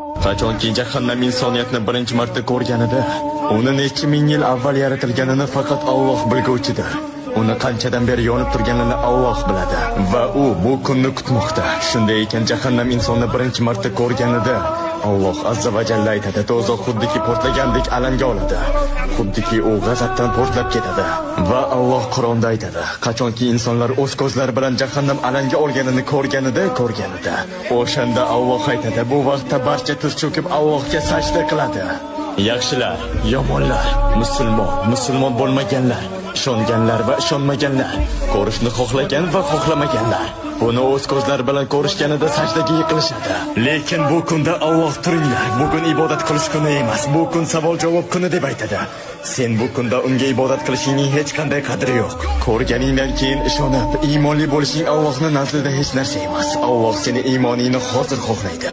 Qachonki jahannam insoniyatni birinchi marta ko'rganida, uni necha ming yil avval yaratilganini faqat Alloh bilguvchidir. Uni qanchadan beri yonib turganini Alloh biladi va u bu kunni kutmoqda. Shunday ekan, jahannam insonni birinchi marta ko'rganida Alloh azza va jalla aytadi: do'zax xuddiki portlagandek alanga oladi. Xuddiki u g'azabdan portlab ketadi. Va Alloh Qur'onda aytadi: qachonki insonlar o'z ko'zlari bilan jahannam alanga olganini ko'rganida, o'shanda Alloh aytadi: bu vaqtda barcha tiz cho'kib Allohga sajda qiladi. Yaxshilar, yomonlar, musulmon, musulmon bo'lmaganlar, ishonganlar va ishonmaganlar, ko'rishni xohlagan va xohlamaganlar buni o'z ko'zlari bilan ko'rishganida sajdaga yiqilishadi. Lekin bu kunda Alloh: turinglar, bugun ibodat qilish kuni emas, bu kun savol-javob kuni deb aytadi. Sen bu kunda unga ibodat qilishingning hech qanday qadri yo'q. Ko'rganingdan keyin ishonib, iymonli bo'lishing Allohning nazdida hech narsa emas. Alloh seni iymoningni hozir xohlaydi.